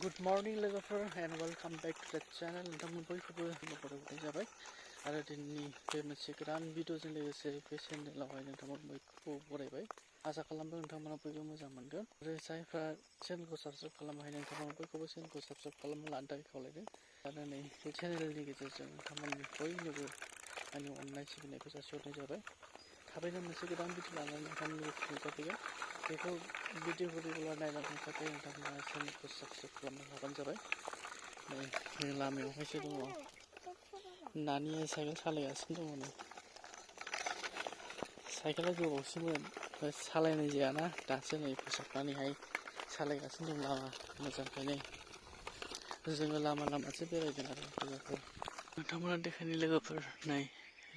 Good morning लोगोफोर and welcome back to the channel. नोंथांमोन बयखौबो बरायनाय जाबाय आरो दिनैनि बे मोनसे गोदान भिडिअजों लोगोसे बे चेनेलावहाय नोंथांमोन बयखौबो बरायबाय। आसा खालामो नोंथांमोना बयबो मोजां मोनगोन आरो जायफ्रा चेनेलखौ साबस्क्राइब खालामाखै नोंथांमोन बयखौबो चेनेलखौ साबस्क्राइब खालामना लानो थाखाय खावलायदों आरो नै बे चेनेलनि गेजेरजों नोंथांमोननि बयनोबो आंनि अननाय सिबिनायखौ जासिहरनाय जाबाय। थाबैनो मोनसे गोदान भिडिअ लानानै नोंथांमोननि नुजाफैगोन। बेखौ भिडिअखौ रेगुलार नायलांनो थाखाय नोंथांमोना चेनेलखौ साबस्क्राइब खालामनो हाबानो जाबाय। नै लामायावहायसो दङ। नानि साइकेल सालायगासिनो दङ नै। साइकेला गोबावसोमोन सालायनाय जायाना दासो नै फोसाबनानैहाय सालायगासिनो दं लामा मोजांखायनो। जोङो लामासो बेरायदों आरो लोगोफोर। नोंथांमोना देखायनो लोगोफोर नै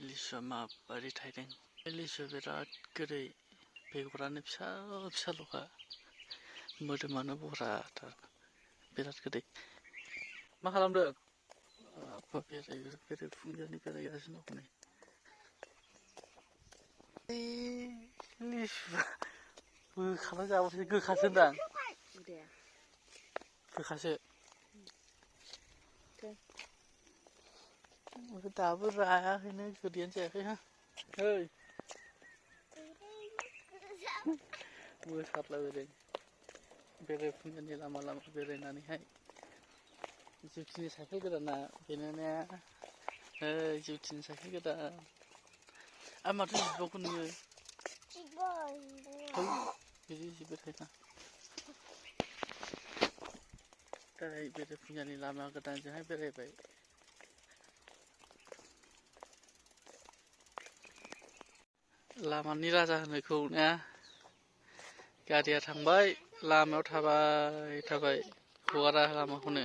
लिसुआ माबायदि थायदों। बे लिसुआ बिराद गोदै। बेगरानो फिसा फिसाल'खा मोदोमानो बराथार बिराद गोदै। मा खालामदों? बेरायगासिनो दं नै। लिसुआ बोखाना जाबासो गोखासो होनदां। गोखासो। दाबो रायाखैनो गोदैयानो जायाखै हा। ओइ मोसादलाबायदों बेरायफुंजानि लामा बेरायनानैहाय। जिउथिनि साइकेल गोदाना बेनो ने। जिउथिनि साइकेल गोदान आरो माथो जिबावखौ नोङो बिदि जिबाय थायोना। दाहाय बेरायफुंजानि लामा गोदानजोंहाय बेरायबाय। लामानि राजा होननायखौ ना। गारिया थांबाय लामायाव थाबाय हगारा लामाखौनो।